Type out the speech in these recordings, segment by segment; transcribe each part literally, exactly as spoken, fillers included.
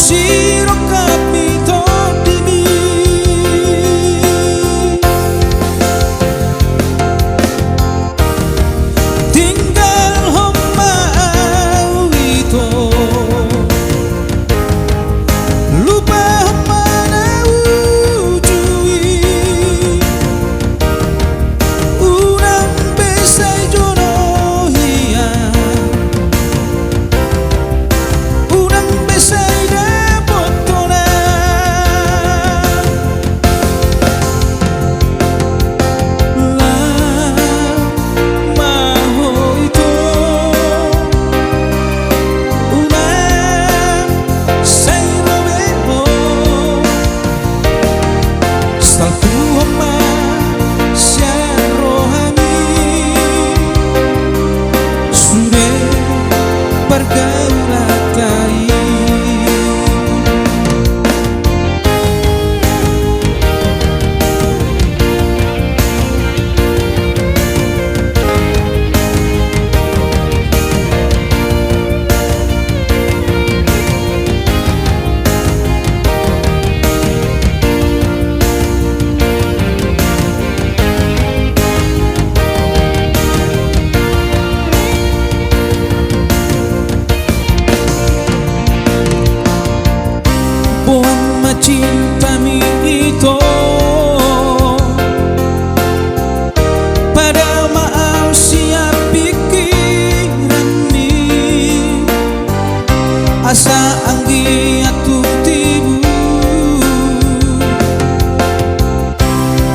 Sirongkap ni tondimi. Tinggalhon ma au, ito. Lupahon ma na uju i. Unang be sai jono hian. Unang be sai dapot hona. Laho ma ho, ito. Unang sai ro be ho. Salpuhon ma sian rohami sude pargaulanta i. Boan ma cintami, ito. Padao ma au sian pingkiranmi. Asa anggiat tung tibu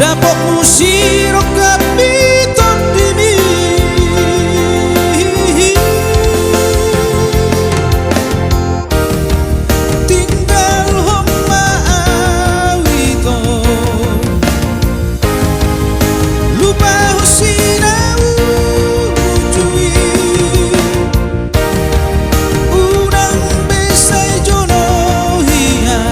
dapotmu sirongkap ni tondimi. Tinggalhon ma au, ito. Lupahon si na uju i. Unang be sai jono hian.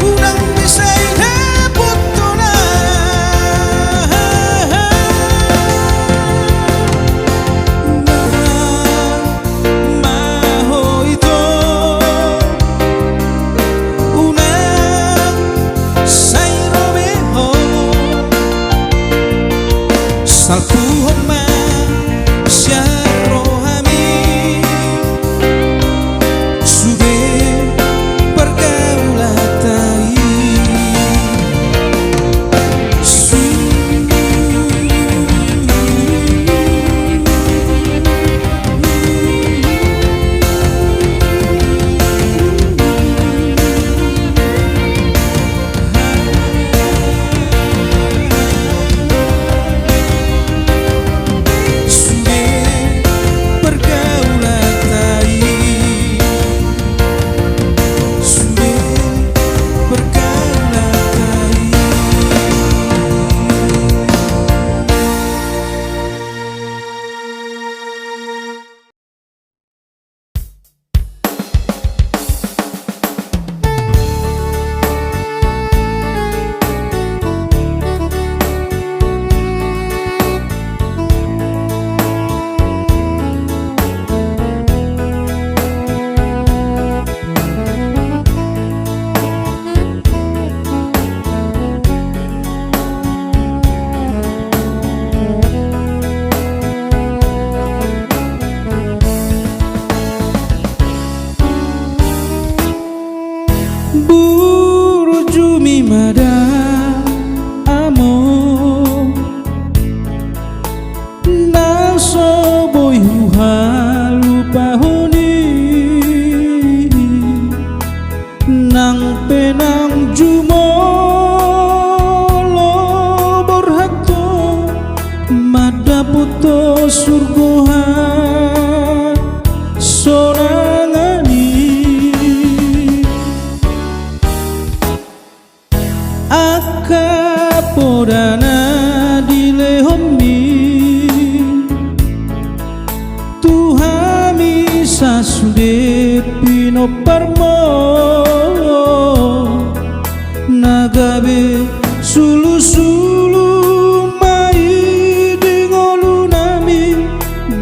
Unang be sai dapot hona. Laho ma ho, ito. Unang sai ro be ho. Salpuhon ma sian rohami sude pargaulanta i. Sude pargaulanta i. Sude pargaulanta i. Burjumi ma da, among, na so boi huhalupahon i. Nang pe nang jumolo borhat ho mandapot ho surgo hasonangan i. Angka poda na dilehonmi tu hami sasude pinomparmon, na gabe sulusulu ma i di ngolunami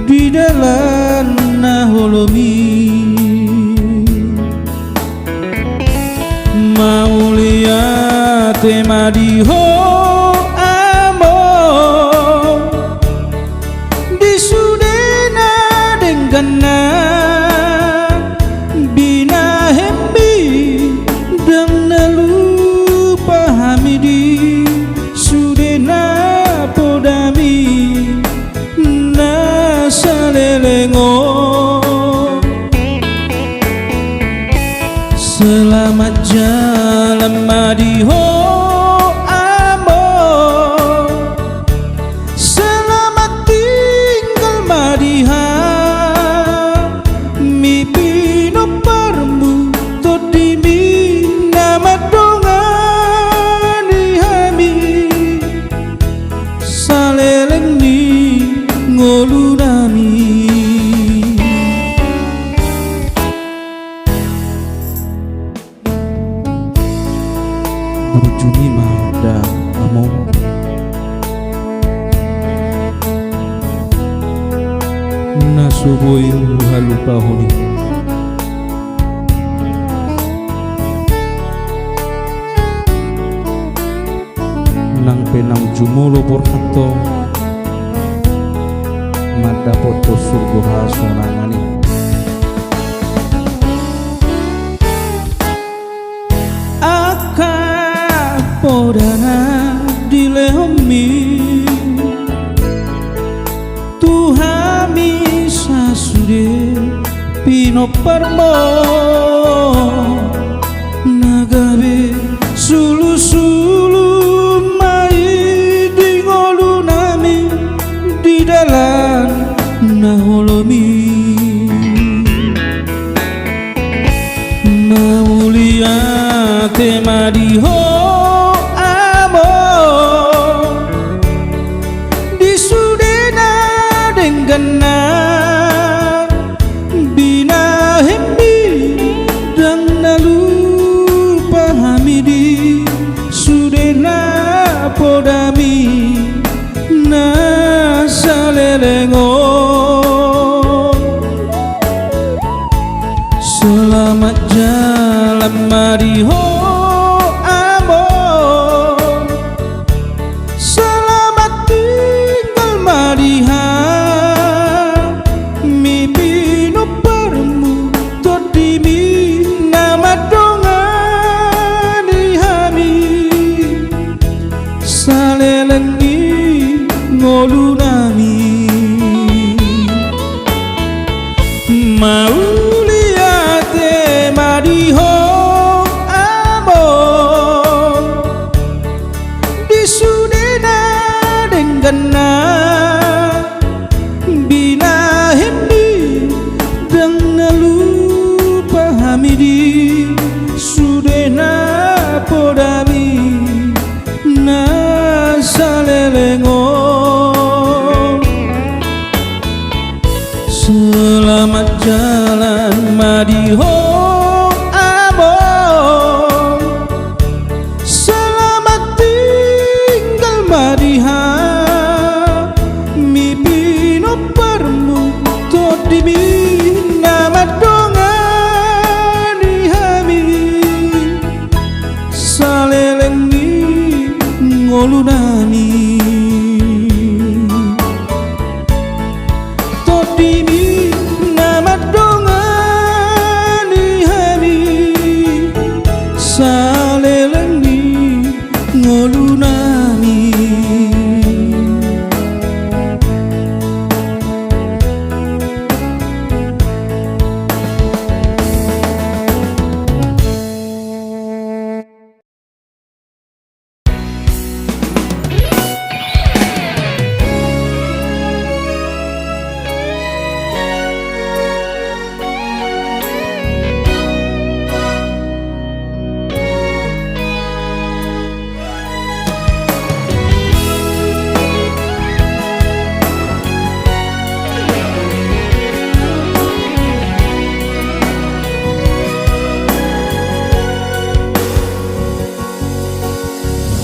di dalan na holom i. Ate ma di ho amang, di sude na dengganna, binahenmi ndang na lupa hami di sude na podami. Na saleleng on. Selamat jalan ma di ho amang, selamat tinggal ma di hami, pinomparmu tondimi na mandongani hami saleleng ni ngolunami. Burju ni ma da amang, na so boi huhalupahon i. Nang pe naung jumolo borhat ho, mandapot ho surgo hasonangan i. Angka poda na dilehonmi tu hami sasude pinomparmon, na gabe sulusulu ma i di ngolunami di dalan na holom i. Mauliate ma di ho amang, di sude na dengganna, binahenmi ndang na lupa hami di sude na podami na saleleng on. Selamat jalan ma di ho amang, selamat tinggal ma di hami, pinomparmu tondimi na mandongani hami saleleng ni ngolunami. Mauliate ma di ho amang, di sude na dengganna, binahenmi ndang na lupa hami di sude na podami na saleleng on. Selamat jalan ma di ho amang, selamat tinggal ma di hami, pinomparmu tondimi na mandongani hami saleleng ni ngolunami. Tondimi na mandongani hami saleleng ni ngolunami.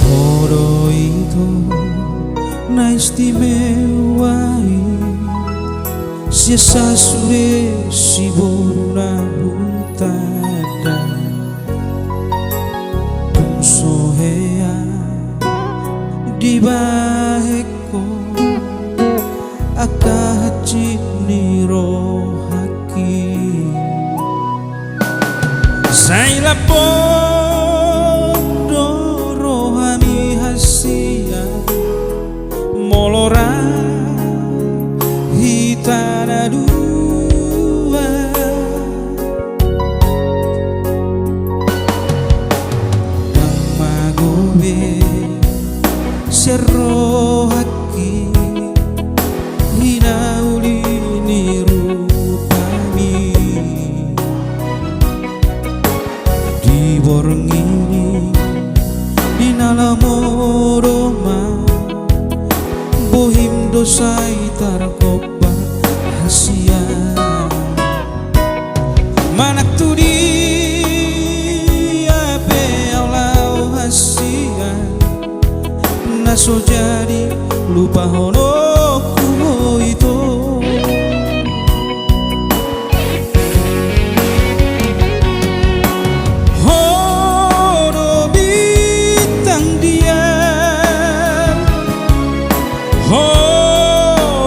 Ho do ito na istimewa i, sian sasude siboru na hutanda. Tung so hea Pondo rohami hansian, molo ra hita na dua. Ndang magobe sian rohangki hinauli ni rupami. Di borngin i, di na lam on do ma, bohim do sai targombar hansian. Manang tu dia pe ahu laho hansian, na so jadi lupahononku ho ito. Ho do bintang dia, ho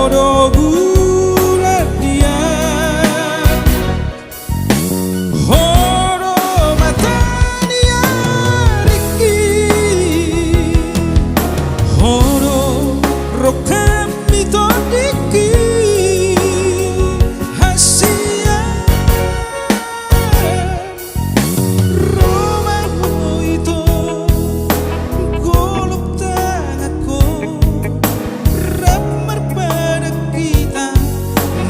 do bulan dia, ho do mata ni aringki, ho do rongkapmi tondingki. Hansian ro ma ho ito, golop tanganku, rap marpadan hita,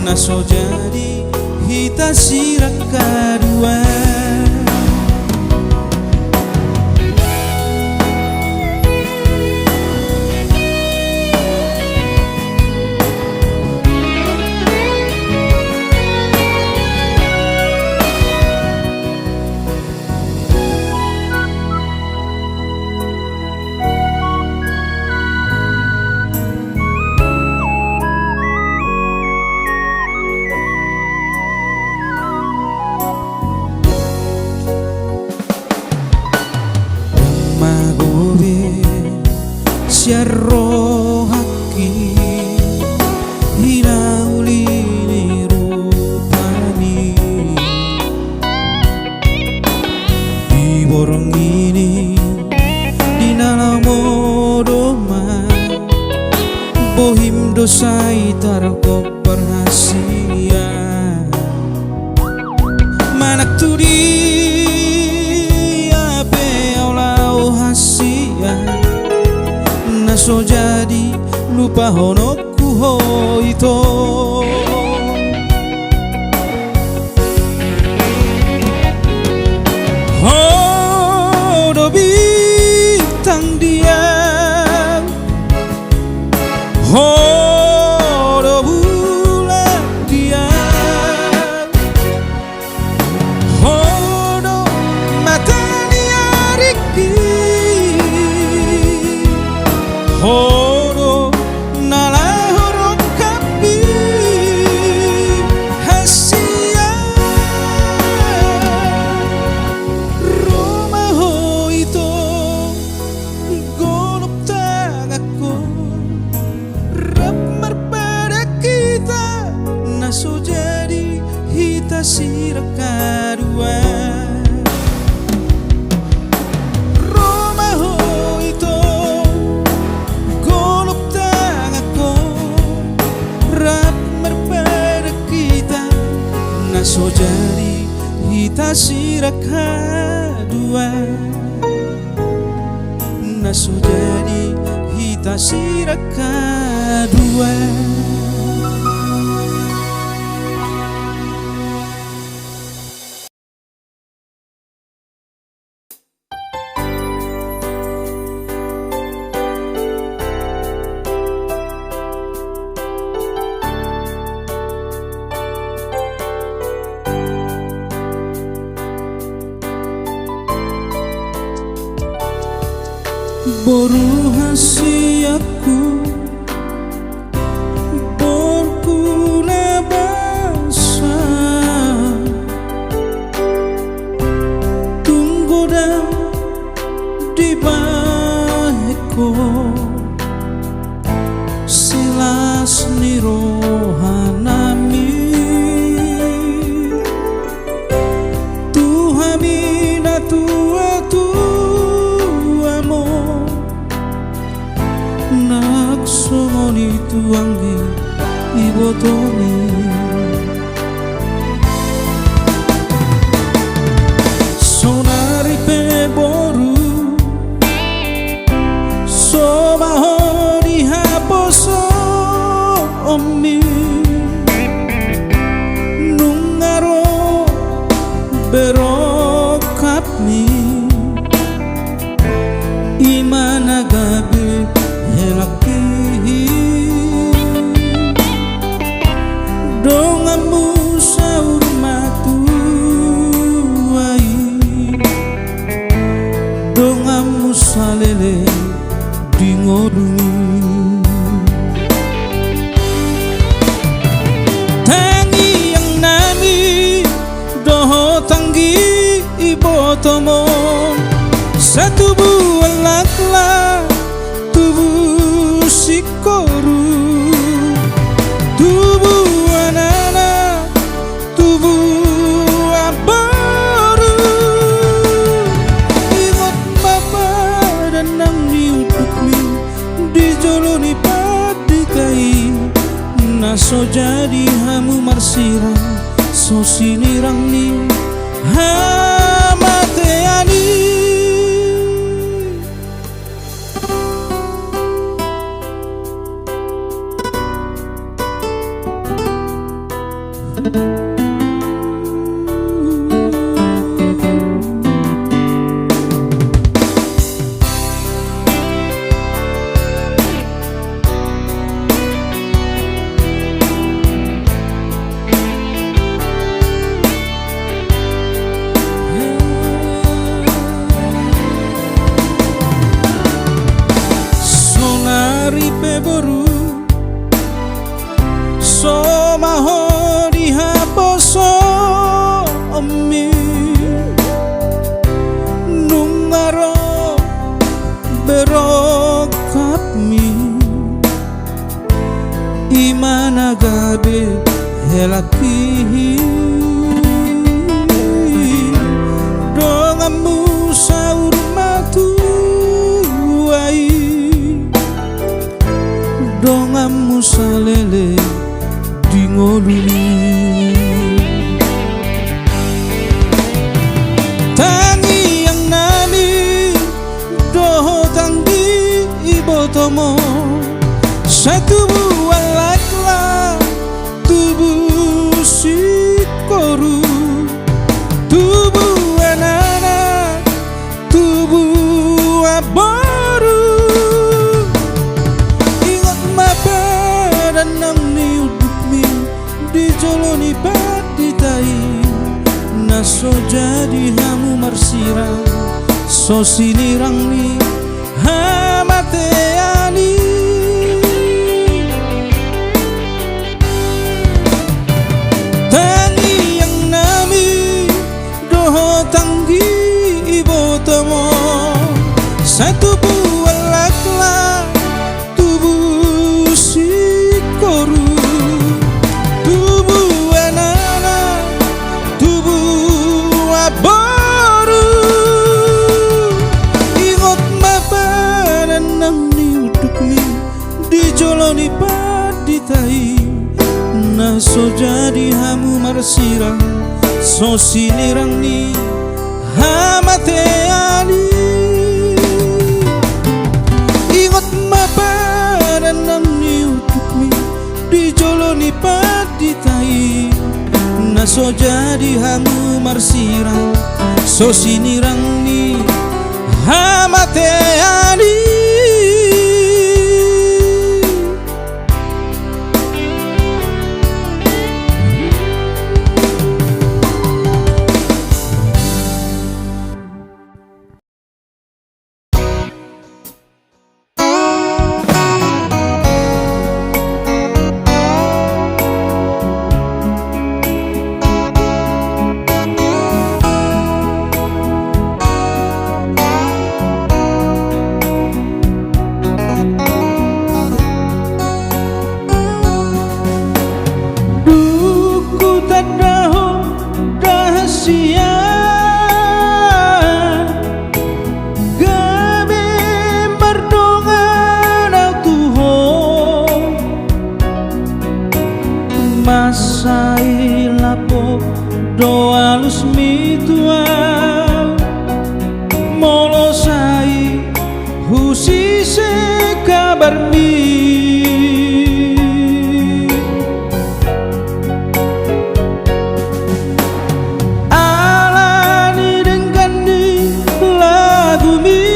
na so jadi hita sirangka dua. Ndang magobe sian rohangki hinauli ni rupami. Di borngin i, di na lam on do ma, bohim do sai targombar hansian. Manang tu dia pe ahu laho hansian, na so jadi lupahononku ho ito. Ho do bintang dia, ho do bulan dia, ho do mata ni aringki, ho do na laho rongkapmi. Hansian ro ma ho ito, golop tanganku, rap marpadan hita, na so jadi hita sirangka dua. Ro ma ho ito, golop tanganku, rap marpadan hita, na so jadi hita sirangka dua. Na so jadi hita sirangka dua. Boru hansianku, boruku na basa, tung godang dibahen ho silas ni rohanami. Tu hami na Tomon, sai tubu laklak, tubu singkoru, tubu anak, tubu boru. Ingot ma padan nang ni undukmi di jolo ni pandita i, na so jadi hamu marsirang, so sinirang ni hamatean i. Saonari pe boru, so ma ho di haposoonmi, nunga ro be rongkapmi, i ma na gabe helangki. Donganmu saur matua i, donganmu saleleng di ngolumi. Tangiangnami dohot anggi ibotomu, sai tubu laklak, tubu singkoru, tubu anak, tubu boru. Ingot ma padan nang ni undukmi di jolo ni pandita i, na so jadi hamu marsirang, so sinirang ni hamatean i. Tangiangnami dohot anggi ibotomu, sai tubu laklak, tubu singkoru, tubu anak, tubu boru. Ingot ma padan nang ni undukmi di jolo ni pandita i, na so jadi hamu marsirang, so sinirang ni hamatean i. Ingot ma padan nang ni undukmi di jolo ni pandita i, na so jadi hamu marsirang, so sinirang ni hamatean i. Dung hutandahon rahasia, gabe mardongan au tu ho. Mansai lapo do alusmi tu au, molo sai husise kabarmi. Ala ni denggan ni lagumi,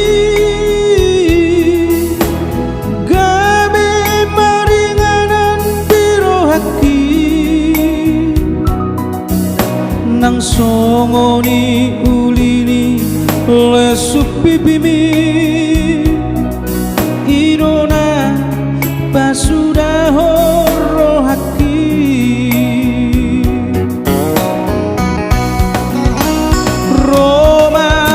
gabe maringanan di rohangki. Nang songon i uli ni lensuk pipimi, i do na pasudahon rohangki. Ro ma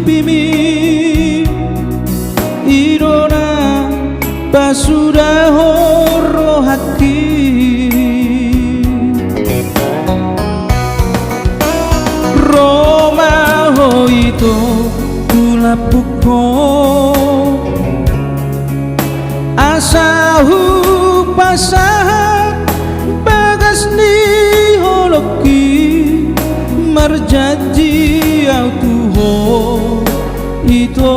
Pimi i do na pasudahon rohangki. Ro ma ho ito tu lambungku, asa hupasahat bagas ni holongki, marjanji ahu tu ho ito.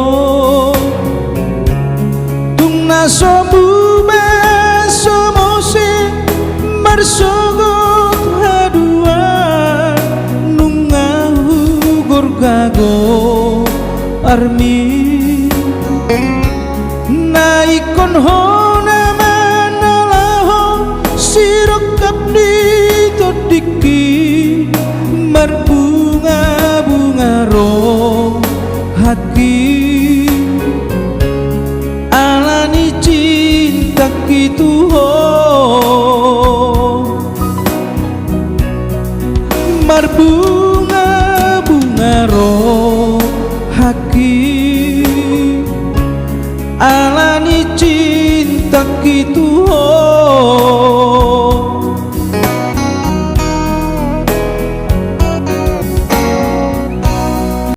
Tung na so bubar so mose marsogot haduan, nunga hugorga goarmi. Na ingkon ho na mangalangka sirongkap ni tondingki, marbungabunga rohangki ala ni cintangki tu ho. Marbungabunga rohangki ala ni cintangki tu ho.